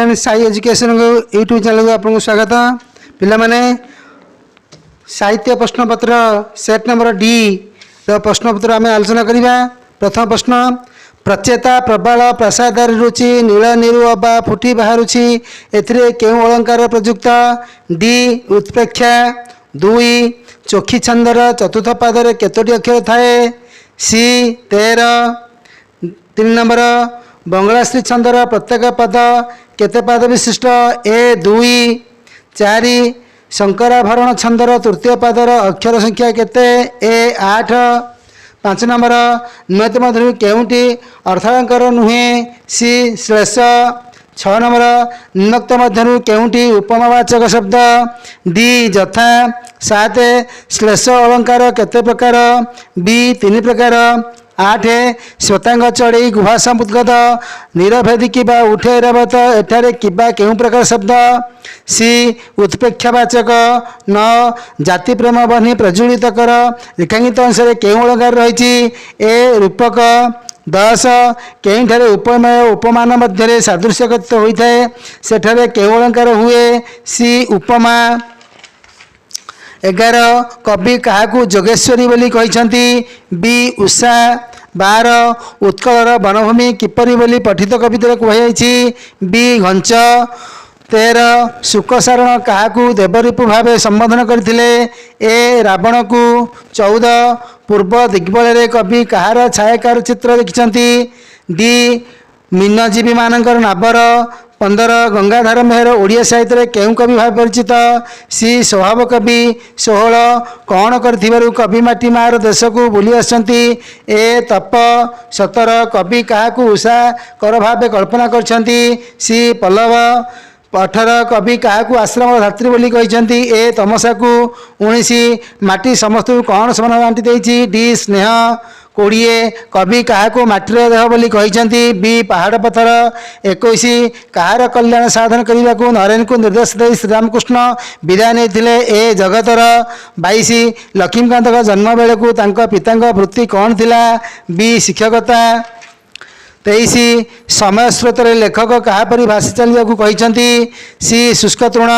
Friend, Sai education YouTube ଚ୍ୟାନେଲକୁ ଆପଣଙ୍କୁ ସ୍ୱାଗତ। ପିଲାମାନେ, ସାହିତ୍ୟ ପ୍ରଶ୍ନପତ୍ର ସେଟ୍ ନମ୍ବର ଡି ର ପ୍ରଶ୍ନପତ୍ର ଆମେ ଆଲୋଚନା କରିବା। ପ୍ରଥମ ପ୍ରଶ୍ନ, ପ୍ରଚେତା ପ୍ରବାଳ ପ୍ରାସାଦରେ ରୁଚି ନୀଳ ନିରୁ ଅବା ଫୁଟି ବାହାରୁଛି, ଏଥିରେ କେଉଁ ଅଳଙ୍କାର ପ୍ରଯୁକ୍ତ? ଡି ଉତ୍ପ୍ରେକ୍ଷା। ଦୁଇ, ଚୋଖୀ ଛନ୍ଦର ଚତୁର୍ଥ ପାଦରେ କେତୋଟି ଅକ୍ଷର ଥାଏ? ସି 13। ତିନି ନମ୍ବର, ବଙ୍ଗଳାଶ୍ରୀ ଛନ୍ଦର ପ୍ରତ୍ୟେକ ପଦ କେତେ ପାଦ ବିଶିଷ୍ଟ? ଏ 2। ଚାରି, ଶଙ୍କରାଭରଣ ଛନ୍ଦର ତୃତୀୟ ପାଦର ଅକ୍ଷର ସଂଖ୍ୟା କେତେ? ଏ 8। ପାଞ୍ଚ ନମ୍ବର, ନିମ୍ନଲିଖିତ ମଧ୍ୟରୁ କେଉଁଟି ଅର୍ଥାଳଙ୍କାର ନୁହେଁ? ସି ଶ୍ଳେଷ। ଛଅ ନମ୍ବର, ନିମ୍ନୋକ୍ତ ମଧ୍ୟରୁ କେଉଁଟି ଉପମାବାଚକ ଶବ୍ଦ? ଡି ଯଥା। ସାତ, ଶ୍ଳେଷ ଅଳଙ୍କାର କେତେ ପ୍ରକାର? ବି ତିନି ପ୍ରକାର। ଆଠ, ଶ୍ଵେତାଙ୍ଗ ଚଢ଼େଇ ଗୁହା ସମୁଦ୍ଗତ ନିରଭେଦୀ କିବା ଉଠେ ଐରାବତ, ଏଠାରେ କିବା କେଉଁ ପ୍ରକାର ଶବ୍ଦ? ସି ଉତ୍ପ୍ରେକ୍ଷାବାଚକ। ନଅ, ଜାତି ପ୍ରେମ ବହ୍ନି ପ୍ରଜ୍ୱଳିତ କର ରେଖାଙ୍କିତ ଅଂଶରେ କେଉଁ ଅଳଙ୍କାର ରହିଛି? ଏ ରୂପକ। 10, କେଉଁଠାରେ ଉପମେୟ ଉପମାନ ମଧ୍ୟରେ ସାଦୃଶ୍ୟ କଥିତ ହୋଇଥାଏ, ସେଠାରେ କେଉଁ ଅଳଙ୍କାର ହୁଏ? ସି ଉପମା। 11, କବି କାହାକୁ ଯୋଗେଶ୍ୱରୀ ବୋଲି କହିଛନ୍ତି? ବି ଉଷା। 12, ଉତ୍କଳର ବନଭୂମି କିପରି ବୋଲି ପଠିତ କବିତାରେ କୁହାଯାଇଛି? ବି ଘଞ୍ଚ। 13, ଶୁକସାରଣ କାହାକୁ ଦେବରିପୁ ଭାବେ ସମ୍ବୋଧନ କରିଥିଲେ? ଏ ରାବଣକୁ। 14, ପୂର୍ବ ଦିଗ୍ବଳରେ କବି କାହାର ଛାୟାକାର ଚିତ୍ର ଦେଖିଛନ୍ତି? ଡି ମୀନଜୀବୀମାନଙ୍କର ନାବର। 15, ଗଙ୍ଗାଧର ମେହେର ଓଡ଼ିଆ ସାହିତ୍ୟରେ କେଉଁ କବି ଭାବେ ପରିଚିତ? ସି ସ୍ୱଭାବ କବି। 16, କ'ଣ କରିଥିବାରୁ କବି ମାଟି ମାଆର ଦେଶକୁ ବୁଲି ଆସିଛନ୍ତି? ଏ ତପ। 17, କବି କାହାକୁ ଉଷା କର ଭାବେ କଳ୍ପନା କରିଛନ୍ତି? ସି ପଲ୍ଲବ। 18, କବି କାହାକୁ ଆଶ୍ରମର ଧାତ୍ରୀ ବୋଲି କହିଛନ୍ତି? ଏ ତମସାକୁ। 19, ମାଟି ସମସ୍ତଙ୍କୁ କ'ଣ ସମାନ ବାଣ୍ଟି ଦେଇଛି? ଡି ସ୍ନେହ। 20, କବି କାହାକୁ ମାଟିର ଦେହ ବୋଲି କହିଛନ୍ତି? ବି ପାହାଡ଼ ପଥର। 21, କାହାର କଲ୍ୟାଣ ସାଧନ କରିବାକୁ ନରେନକୁ ନିର୍ଦ୍ଦେଶ ଦେଇ ଶ୍ରୀରାମକୃଷ୍ଣ ବିଦାୟ ନେଇଥିଲେ? ଏ ଜଗତର। 22, ଲକ୍ଷ୍ମୀକାନ୍ତଙ୍କ ଜନ୍ମ ବେଳକୁ ତାଙ୍କ ପିତାଙ୍କ ବୃତ୍ତି କ'ଣ ଥିଲା? ବି ଶିକ୍ଷକତା। 23, ସମୟ ସ୍ରୋତରେ ଲେଖକ କାହାପରି ଭାସି ଚାଲିବାକୁ କହିଛନ୍ତି? ସି ଶୁଷ୍କ ତୃଣ।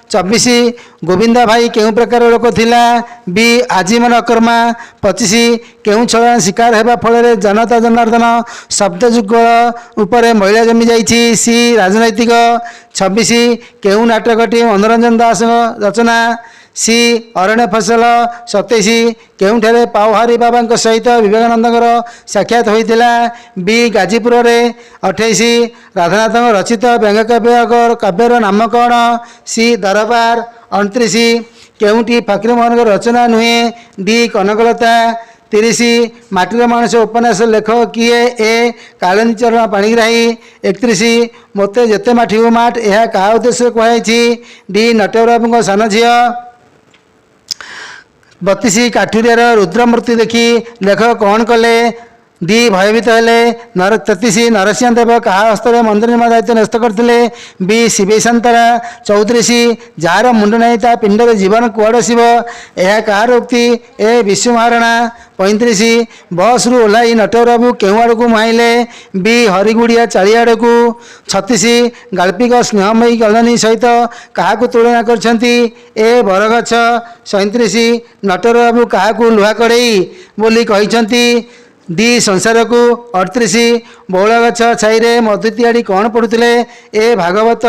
24, ଗୋବିନ୍ଦା ଭାଇ କେଉଁ ପ୍ରକାର ଲୋକ ଥିଲା? ବି ଆଜୀବନ ଅକର୍ମା। 25, କେଉଁ ଛଳନା ଶିକାର ହେବା ଫଳରେ ଜନତା ଜନାର୍ଦ୍ଦନ ଶବ୍ଦ ଯୁଗଳ ଉପରେ ମଇଳା ଜମି ଯାଇଛି? ସି ରାଜନୈତିକ। 26, କେଉଁ ନାଟକଟି ମନୋରଞ୍ଜନ ଦାସଙ୍କ ରଚନା? ସି ଅରଣ୍ୟ ଫସଲ। 27, କେଉଁଠାରେ ପାଓହାରୀ ବାବାଙ୍କ ସହିତ ବିବେକାନନ୍ଦଙ୍କର ସାକ୍ଷାତ ହୋଇଥିଲା? ବି ଗାଜିପୁରରେ। 28, ରାଧାନାଥଙ୍କ ରଚିତ ବ୍ୟଙ୍ଗକାବ୍ୟ କାବ୍ୟର ନାମ କ'ଣ? ସି ଦରବାର। 29, କେଉଁଟି ଫକୀରମୋହନଙ୍କ ରଚନା ନୁହେଁ? ଡି କନକଲତା। 30, ମାଟିର ମଣିଷ ଉପନ୍ୟାସ ଲେଖକ କିଏ? ଏ କାଳିନ୍ଦୀ ଚରଣ ପାଣିଗ୍ରାହୀ। 31, ମୋତେ ଯେତେ ମାଠିବୁ ମାଠ, ଏହା କାହା ଉଦ୍ଦେଶ୍ୟରେ କୁହାଯାଇଛି? ଡି ନଟବରବାବୁଙ୍କ ସାନ ଝିଅ। 32, କାଠୁରିଆର ରୁଦ୍ରମୂର୍ତ୍ତି ଦେଖି ଲେଖକ କ'ଣ କଲେ? ଡି ଭୟଭୀତ ହେଲେ। 33, ନରସିଂହ ଦେବ କାହା ହସ୍ତରେ ମନ୍ଦିର ନିର୍ମାଣ ଦାୟିତ୍ୱ ନ୍ୟସ୍ତ କରିଥିଲେ? ବି ଶିବେଇ ସାନ୍ତରା। 34, ଯାହାର ମୁଣ୍ଡ ନାହିଁ ତା ପିଣ୍ଡରେ ଜୀବନ କୁଆଡ଼ୁ ଆସିବ, ଏହା କାହାର ଉକ୍ତି? ଏ ବିଶୁ ମହାରଣା। 35, ବସ୍ରୁ ଓହ୍ଲାଇ ନଟବରବାବୁ କେଉଁ ଆଡ଼କୁ ମୁହାଁଇଲେ? ବି ହରିଗୁଡ଼ିଆ ଚାଳିଆଡ଼କୁ। 36, ଗାଳ୍ପିକ ସ୍ନେହମୟୀ କଲ୍ୟାଣୀ ସହିତ କାହାକୁ ତୁଳନା କରିଛନ୍ତି? ଏ ବରଗଛ। 37, ନଟବରବାବୁ କାହାକୁ ଲୁହା କଡ଼େଇ ବୋଲି କହିଛନ୍ତି? ଡି ସଂସାରକୁ। 38, ବଉଳ ଗଛ ଛାଇରେ ମଧୁ ତିଆଡ଼ି କ'ଣ ପଢ଼ୁଥିଲେ? ଏ ଭାଗବତ।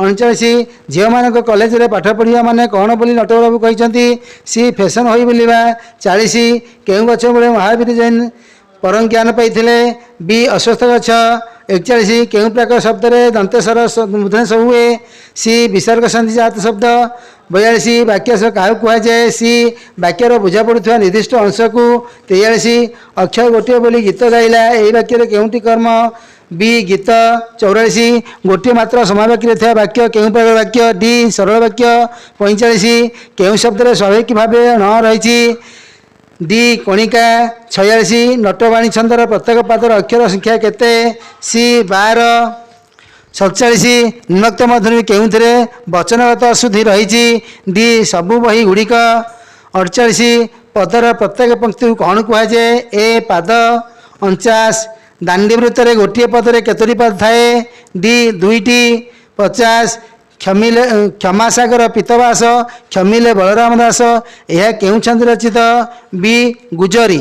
39, ଝିଅମାନଙ୍କ କଲେଜରେ ପାଠ ପଢ଼ିବା ମାନେ କ'ଣ ବୋଲି ନଟବରବାବୁ କହିଛନ୍ତି? ସି ଫ୍ୟାସନ୍ ହୋଇ ବୁଲିବା। 40, କେଉଁ ଗଛ ମୂଳେ ମହାବୀର ଜୈନ ପରମ ଜ୍ଞାନ ପାଇଥିଲେ? ବି ଅଶ୍ୱତ୍ଥ ଗଛ। 41, କେଉଁ ପ୍ରକାର ଶବ୍ଦରେ ଦନ୍ତେଶ୍ୱର ମୂର୍ଦ୍ଧନ୍ୟ ହୁଏ? ସି ବିସର୍ଗ ସନ୍ଧି ଜାତ ଶବ୍ଦ। 42, ବାକ୍ୟାଂଶ କାହାକୁ କୁହାଯାଏ? ସି ବାକ୍ୟର ବୁଝା ପଡ଼ୁଥିବା ନିର୍ଦ୍ଦିଷ୍ଟ ଅଂଶକୁ। 43, ଅକ୍ଷୟ ଗୋଟିଏ ବୋଲି ଗୀତ ଗାଇଲା, ଏହି ବାକ୍ୟରେ କେଉଁଟି କର୍ମ? ବି ଗୀତ। 44, ଗୋଟିଏ ମାତ୍ର ସମାବାକ୍ୟରେ ଥିବା ବାକ୍ୟ କେଉଁ ପ୍ରକାର ବାକ୍ୟ? ଡି ସରଳ ବାକ୍ୟ। 45, କେଉଁ ଶବ୍ଦରେ ସ୍ୱାଭାବିକ ଭାବେ ଣ ରହିଛି? ଡି କଣିକା। 46, ନଟବାଣୀ ଛନ୍ଦର ପ୍ରତ୍ୟେକ ପାଦର ଅକ୍ଷର ସଂଖ୍ୟା କେତେ? ସି 12। 47, ନିମ୍ନୋକ୍ତ ମଧ୍ୟରୁ କେଉଁଥିରେ ବଚନଗତ ଅଶୁଦ୍ଧି ରହିଛି? ଡି ସବୁ ବହି ଗୁଡ଼ିକ। 48, ପଦର ପ୍ରତ୍ୟେକ ପଂକ୍ତିକୁ କ'ଣ କୁହାଯାଏ? ଏ ପାଦ। 49, ଦାଣ୍ଡିବୃତ୍ତରେ ଗୋଟିଏ ପଦରେ କେତୋଟି ପାଦ ଥାଏ? ଡି ଦୁଇଟି। 50, କ୍ଷମିଲେ କ୍ଷମାସାଗର ପୀତବାସ କ୍ଷମିଲେ ବଳରାମ ଦାସ, ଏହା କେଉଁ ଛନ୍ଦ ରଚିତ? ବି ଗୁଜରୀ।